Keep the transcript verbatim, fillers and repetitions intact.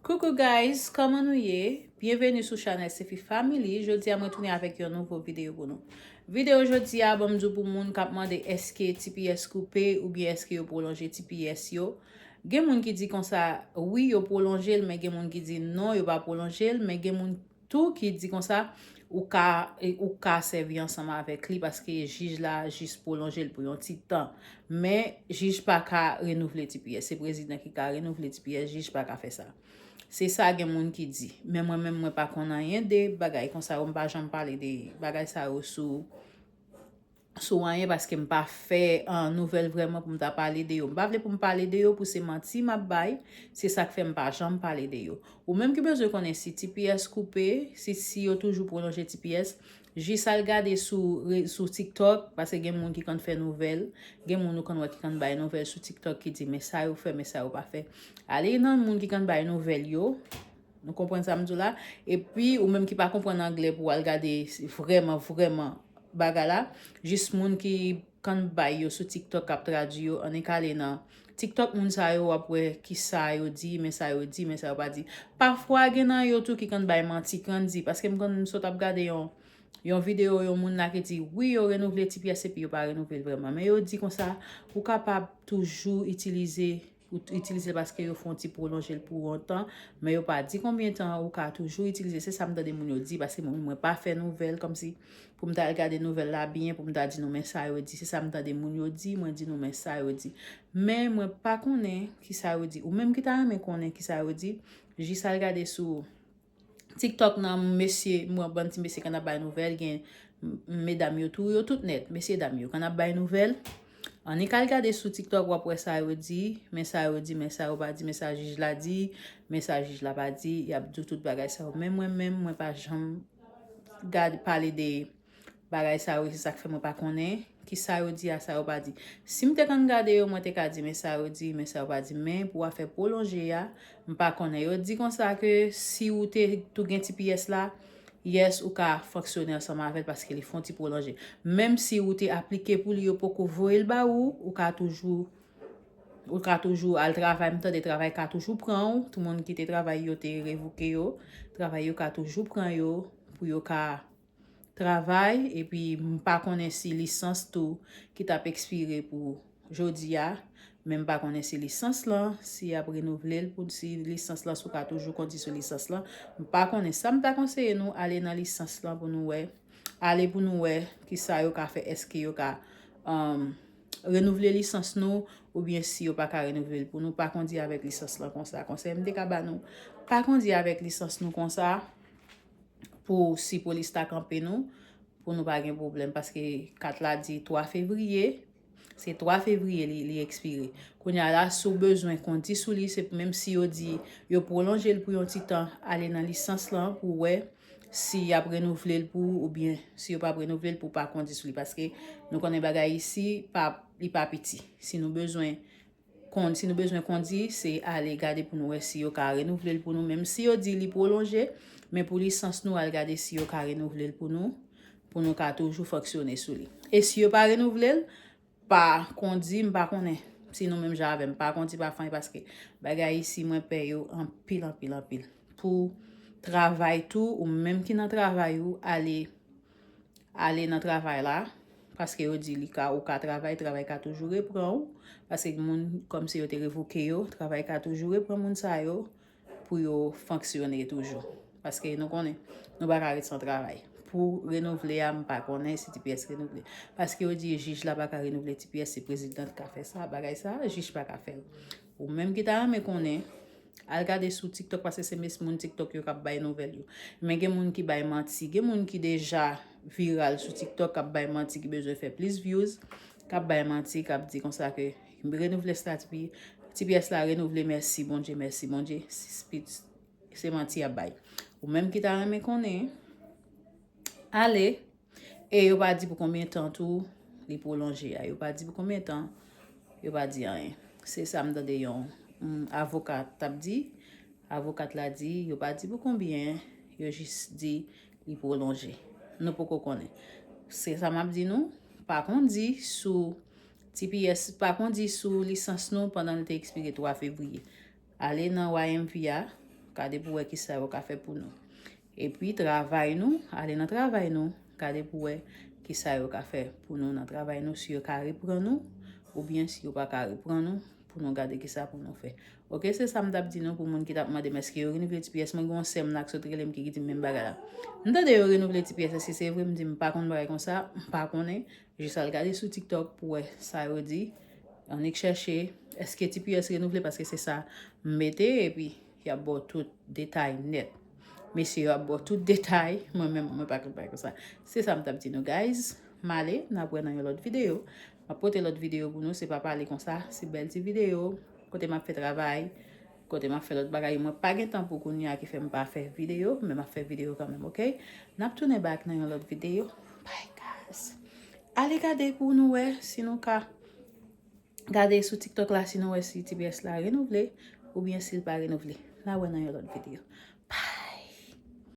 Coucou guys, kòman nou ye? Byenveni sou chanèl Sefi Family. Jodi a mwen tounen avèk yon nouvo videyo pou nou. Videyo jodi a, ban m di w pou moun k ap mande èske T P S koupe oubyen èske yo pwolonje T P S yo. Gen moun ki di konsa, wi, yo pwolonje l, men gen moun ki di non, yo pa pwolonje l, men gen moun tou ki di konsa, ou ka, ou ka sèvi ansanm avèk li paske jij la jis pwolonje l pou yon ti tan. Men jij pa ka renouvle T P S. Se prezidan ki ka renouvle T P S, jij pa ka fè sa. Se sa gen moun ki di. Men mwen menm, mwen pa konn anyen de bagay konsa yo, m pa janm pale de bagay sa yo sou sou anyen paske m pa fè uh, nouvèl vrèman pou m ta pale de yo. M pa vle pou m pale de yo pou se manti m ap bay, se sa k fè m pa janm pale de yo. Ou menm ki bezwen konnen si T P S koupe, si, si yo toujou pwolonje T P S, jis al gade sou, sou TikTok, paske gen moun ki konn fè nouvèl, gen moun ou konn wè ki konn bay nouvèl sou TikTok ki di men sa yo fè, men sa yo pa fè. Ale nan moun ki konn bay nouvèl yo, nou konprann sa m di w la? Epi, ou menm ki pa konprann anglè pou w al gade vrèman, vrèman bagay la, jis moun ki konn bay yo sou TikTok k ap tradui yo, annik ale nan TikTok moun sa yo, w ap wè ki sa yo di, men sa yo di, men sa yo pa di. Pafwa, gen nan yo tou ki konn bay manti, konn di, paske m konn sot ap gade yon, yon videyo, yon moun la ki di, wi, yo renouvle T P S epi yo pa renouvle l vrèman. Men yo di konsa, ou kapab toujou itilize ou t- itilize l paske yo fè yon ti pwolonje l pou yon tan, men yo pa di konbyen tan ou ka toujou itilize. Se sa m tande moun yo di, paske mwen, mwen pa fè nouvèl, kòmsi pou m ta al gade nouvèl la byen, pou m ta di nou men sa yo di. Se sa m tande moun yo di, mwen di nou men sa yo di. Men mwen pa konnen ki sa yo di. Ou menm ki ta renmen konnen ki sa yo di, jis al gade sou TikTok nan mesye, mwen bann ti mesye k ap bay nouvèl, gen m- medam yo tou, yo tout nèt, mesye dam yo k ap bay nouvèl. Annik al gade sou TikTok, w ap wè sa yo di, men sa yo di, men sa yo pa di, men sa jij la di, men sa jij la pa di, y ap di w tout bagay sa yo. Men mwen menm, mwen pa janm gade pale de bagay sa yo, se sa k fè mwen pa konnen ki sa yo di a sa yo pa di. Si m te konn gade yo, mwen te ka di men sa yo di, men sa yo pa di. Men pou afè pwolonje a, m pa konnen. Yo di konsa ke si ou te tou gen T P S la, yes, ou ka fonksyone ansanm avè l paske li fè yon ti pwolonje. Menm si ou te aplike pou li, yo poko voye l ba ou, ou ka toujou ou ka toujou al travay, m tande travay ka toujou pran ou, tout moun ki te travay yo te revoke yo, travay yo ka toujou pran yo pou yo ka travay, epi m pa konnen si lisans tou ki t ap ekspire pou jodi a, men m pa konnen si lisans lan, si y ap renouvle l pou si lisans lan, si w ka toujou kondi sou lisans lan, m pa konnen. Sa m ta konseye nou, ale nan lisans lan pou nou wè, ale pou nou wè ki sa yo ka fè, èske yo ka um, renouvle lisans nou, oubyen si yo pa ka renouvle l pou nou, pa kondi avèk lisans lan konsa. Konsèy m te ka ba nou, pa kondi avèk lisans nou konsa pou si polis ta kanpe nou, pou nou pa gen pwoblèm, paske kat la di twa fevriye, se twa fevriye li, li ekspire. Kounye a la, si w bezwen kondi sou li, se menm si yo di yo pwolonje l pou yon ti tan, ale nan lisans lan pou w wè si y ap renouvle l pou ou, oubyen si yo p ap renouvle l pou w pa kondi sou li. Paske nou konnen bagay isi, pa, li pa piti. Si nou bezwen kon- si nou bezwen kondi, se ale gade pou nou wè si yo ka renouvle l pou nou. Menm si yo di li pwolonje, men pou lisans nou, al gade si yo ka renouvle l pou nou, pou nou ka toujou fonksyone sou li. E si yo pa renouvle l, pa kondi, m pa konnen. Si nou menm jan avè m, pa kondi, pa fè anyen, paske bagay isi, mwen pè yo anpil, anpil, anpil. Pou travay tou, ou menm ki nan travay ou, ale, ale nan travay la, paske yo di li ka, ou ka travay, travay ka toujou repran ou, paske moun, kòmsi yo te revoke yo, travay ka toujou repran moun sa yo, pou yo fonksyone toujou. Paske nou konnen, nou pa ka ret san travay. Pou renouvle a, m pa konnen si T P S renouvle. Paske yo di jij la pa ka renouvle T P S, se prezidan k ka fè sa, bagay sa, jij pa ka fè l. Ou menm ki ta renmen konnen, al gade sou TikTok, paske se mes moun TikTok yo k ap bay nouvèl yo. Men gen moun ki bay manti, gen moun ki deja viral sou TikTok, k ap bay manti, ki bezwen fè plis views, k ap bay manti, k ap di konsa ke renouvle stati, T P S la renouvle, mèsi Bondye, mèsi Bondye, se manti y ap bay. Ou menm ki ta renmen konnen, ale, e yo pa di pou konbyen tan tou li pwolonje a. Yo pa di pou konbyen tan, yo pa di anyen. Se sa m tande yon mm, avoka t ap di. Avokat la di, yo pa di pou konbyen, yo jis di li pwolonje. Nou poko konnen. Se sa m ap di nou, pa kondi sou T P S, pa kondi sou lisans nou pandan l te ekspire twa fevriye. Ale nan Y M V a, Gade pou wè kisa yo ka fè pou nou. Epi travay nou, ale nan travay nou, gade pou wè kisa yo ka fè pou nou nan travay nou, si yo ka reprann nou, oubyen si yo pa ka reprann nou, pou nou gade kisa pou nou fè. Oke, se sa m t ap di nou pou moun ki t ap mande m èske yo renouvle T P S. Mwen gen yon sè m nan k sot rele m ki, ki di m menm bagay la. M tande yo renouvle T P S, èske se vre? M di m pa konn bagay konsa, m pa konnen. Jis al gade sou TikTok pou wè sa yo di. Annik chèche èske T P S renouvle, paske se sa m mete, epi y ap ba w tout detay nèt. Mesye yo ap ba w tout detay, mwen menm, mwen pa konn bagay konsa. Se sa m t ap di nou, guys. M ale, n ap wè nan yon lòt videyo. M ap pote lòt videyo pou nou, se pa pale konsa, se bèl ti videyo. Kote m ap fè travay, kote m ap fè lòt bagay. Mwen pa gen tan pou kounye a ki fè m pa fè videyo, men m ap fè videyo kanmenm, oke? N ap tounen back nan yon lòt videyo. Bye, guys. Ale gade pou nou wè si nou ka gade sou TikTok la si nou wè si T P S la renouvle oubyen si l pa renouvle. N a wè nan yon lòt videyo.